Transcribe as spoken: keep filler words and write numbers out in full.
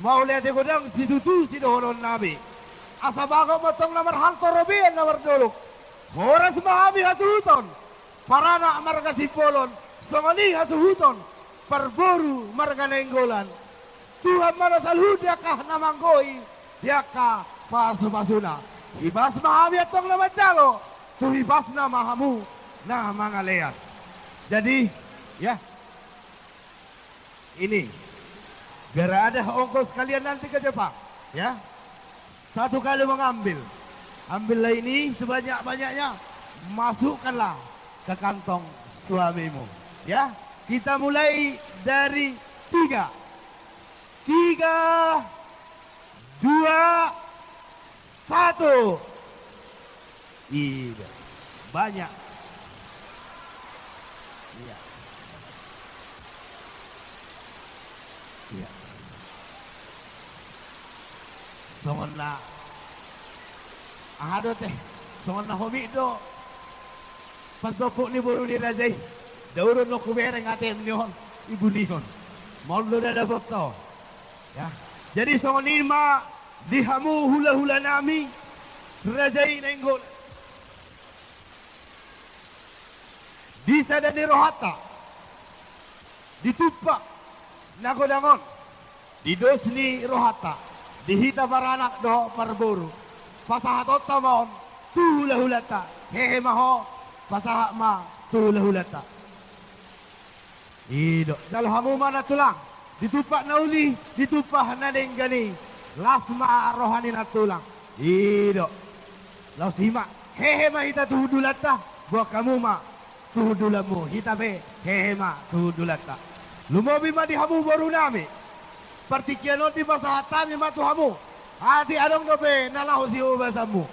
Mauliate godang situtu sidohonon nami. Asa bagot ma tong na marhalto robean na mardolok. Horas ma hami hasuhuton. Paranak marga Simbolon, songon i hasuhuton. Parboru marga Nainggolan. Tuhan ma na saluhut di angka na manggohi, di angka pasupasuna. Hibas ma hami antong na manjalo, tu hibasna ma hamu na mangalean. Jadi, ya, ini, biar ada ongkos kalian nanti ke Jepang, ya. Satu kali mengambil, ambillah ini sebanyak-banyaknya, masukkanlah ke kantong suamimu, ya. Kita mulai dari tiga. Tiga, dua, satu. Iya. Banyak. Iya. Iya. Songon na, aha do ate, songon na homik do pasompuk ni boru ni raja i. Daoron do hubereng ate, mending on ibunihon. Maol do na dapotta on. Ya. Jadi songon i ma di hamu hulahula nami, raja i Nainggolan. Di sada ni rohanta, di tumpak na godang on, di dos ni rohanta, di hita paranak dohot parboru, pasahatonta ma on tu hulahulanta. Hehe ma ho, pasahat ma tu hulahulanta. I do, jalo hamu ma nantulang, di tumpak na uli, di tumpak na denggan i, las ma roha ni nantulang. I do, laos i ma, hehe ma hita tu hundulanta, boan hamu ma tu hundulanmu, hita pe hehe ma tu hundulanta. Lumobi ma di hamu boru nami, partingkian on dipasahat hami ma tu hamu, atik adong dope na laho siubasanmu.